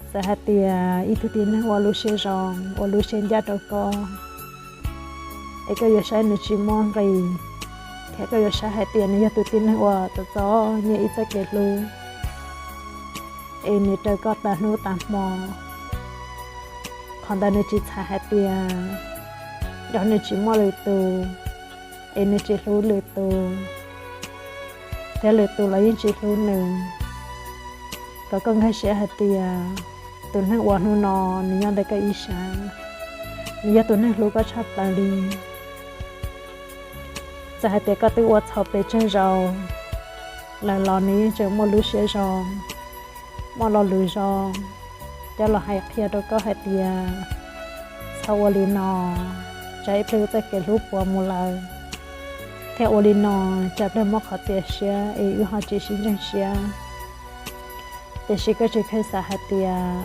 Txawm hais tias ib tug tib neeg ua lub siab zoo, ua lub siab ncaj rau koj, es koj yuav saib nws tsis muaj nqis, thiab koj yuav saib hais tias nws yog tus tib neeg uas txom txom nyem ib txoj kev hlub, es nws raws koj tas hnub tas hmo, qhov ntawd nws tsis txhais hais tias yog nws tsis muaj lwm tus, es nws tsis hlub lwm tus, thiab lwm tus los yeej tsis hlub nws. Kom koj nkag siab hais tias tus neeg uas hnub no nws nyob ntawm koj ib sab, nws yog tus neeg hlub koj tshaj plaws li. Txawm hais tias koj twb ua txhaum pes tsawg zaus lawm los nws yeej tseem muaj lub siab zoo, muaj lo lus zoo, coj los hais qhia rau koj hais tias txhob ua li no, tsam ib pliag wb txoj kev hlub puas mus lawm, thiab ua li no tsam pliag muab qhov txias siab es wb ho tsis sib ntseeg siab. Tiam sis koj tsis kheev xav hais tias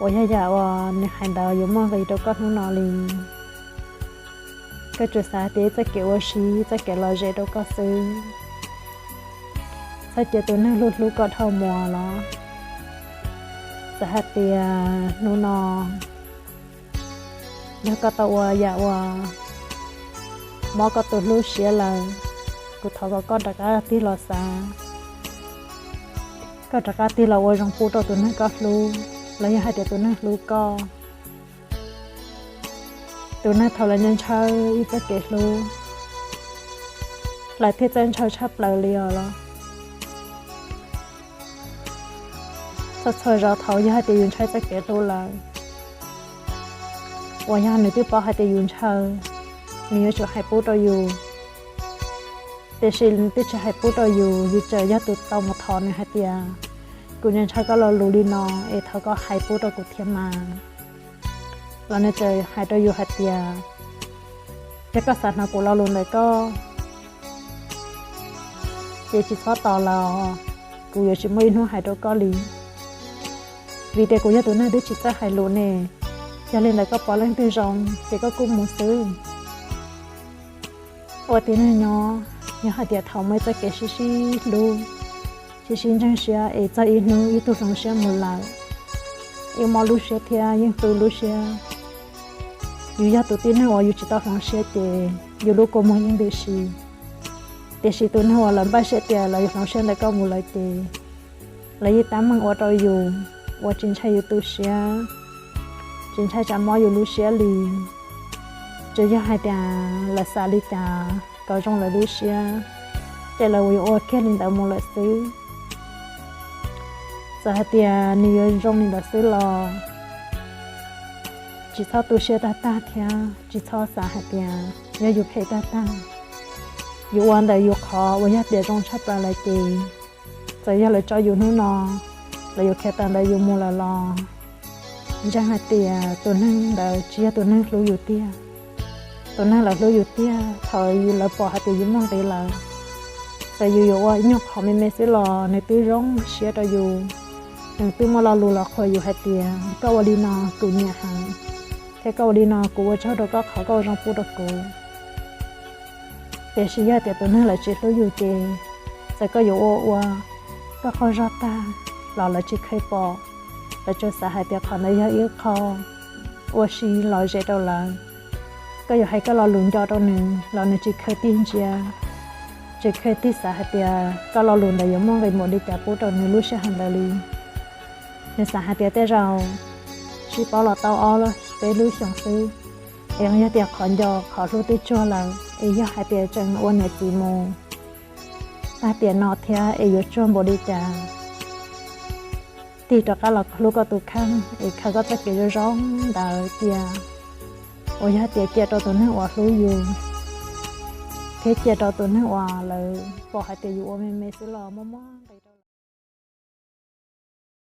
uas yog yam uas nws hais ntawd yuav muaj nqis rau koj hnub no li. Koj tsuas xav hais tias ib txoj kev ua si, ib txoj kev lom zem rau koj xwb. Txhob cia tus neeg hlub hlub koj dhau mus los. Txawm hais tias hnub no yog koj tau ua yam uas mob koj tus hlub siab lawm, kuv thov kom koj rov qab tig los xav, koj rov qab tig los ua zoo pub rau tus neeg koj hlub, los yog hais tias tus neeg hlub koj. Tus neeg thaum lawv ntshaw ib txoj kev hlub, lawv thiaj txawj ntshaw tshaj plaws li os los. Txhua txhua zaus thaum yog hais tias yus ntshaw txoj kev hlub lawm, uas yog nws twb paub hais tias yus ntshaw, nws yuav tsum hais pub rau yus. Tiam sis nws twb tsis hais pub rau yus, yus tseem yog tus tau mus thov nws hais tias, kuv ntshaw koj lo lus li no, es thov koj hais pub rau kuv thiab mas. Los nws tseem hais rau yus hais tias, yog koj xav hnov kuv lo lus ntawm koj, ces tsis txhob tos lawm, kuv yuav tsis muaj ib hnub hais rau koj li. Vim tias kuv yog tus neeg twb tsis txawj hais lus ne, yog li ntawd koj pom leej twg zoo ces koj kuj mus xwb. Ua tib neeg nyob, yog hais tias thaum muaj ib txoj kev sib sib hlub, sib sib ntseeg siab es txog ib hnub ib tug hloov siab mus lawm, yeej mob lub siab thiab yeej tu lub siab. Yus yog tus tib neeg uas yus tsis tau hloov siab ces yus lub kua muag yeej ntws si. Tiam sis tus neeg uas lawv npaj siab tias lawv yuav hloov siab ntawm koj mus lawm ces lawv yeej tab meeg ua rau yus, uas tsis ntshai yus tu siab, tsis ntshai tsam mob yus lub siab li. Tsuas yog hais tias lawv xav li cas kom zoo lawv lub siab, ces lawv yuav ua kiag li ntawd mus lawm xwb. Txawm hais tias nws yuav zoo li ntawd xwb los tsis txhob tu siab tag tag thiab tsis txhob xav hais tias yog yus phem tag tag. Yus ua ntawm yus qhov uas yog tias zoo tshaj plaws lawm ces txawm yog lawv tso yus hnub no, los yus khiav tawm ntawm yus mus lawm los ntseeg hais tias tus neeg ntawd tsis yog tus neeg hlub yus tiag. Tus neeg lawv hlub yus tiag thaum lawv pom hais tias yus muaj nqis lawm. Txawm yus yuav ua ib nyuag qhov me me xwb los nws twb zoo siab rau yus, nws twb muaj lo lus los qhuas yus hais tias koj ua li no kuv nyiam heev, thiab koj ua li no kuv ua tsaug rau koj qhov koj ua zoo pub rau kuv. Tiam sis yog tias tus neeg lawv tsis hlub yus ces txawm koj yuav ua ua koj qaug zog tag los lawv tsis kheev pom, lawv tsuas xav hais tias qhov ntawd yog ib qho ua si lom zem rau lawv. Koj yuav hais koj lo lus nco rau nws los nws tsis kheev tig ntsia, tsis kheev tig xav hais tias koj lo lus ntawd yuav muaj nqis npaum li cas pub rau nws lub sij hawm ntawd li. Nws xav hais tias tej zaum sib paub los tau ob peb lub xyoos xwb, es yog tias qhov nco qhov hlub twb tsuag lawm, es yog hais tias tseem ua niam txiv mus tag tiam no thiab es yuav tsuag npaum li cas. Tig rov qab los hlub koj tus kheej es khaws koj txoj kev zoo zoo ntawd cia, uas yog tias cia rau tus neeg uas hlub yus, thiab cia rau tus neeg uas lawv pom hais tias yus ua me me xwb los muaj mob.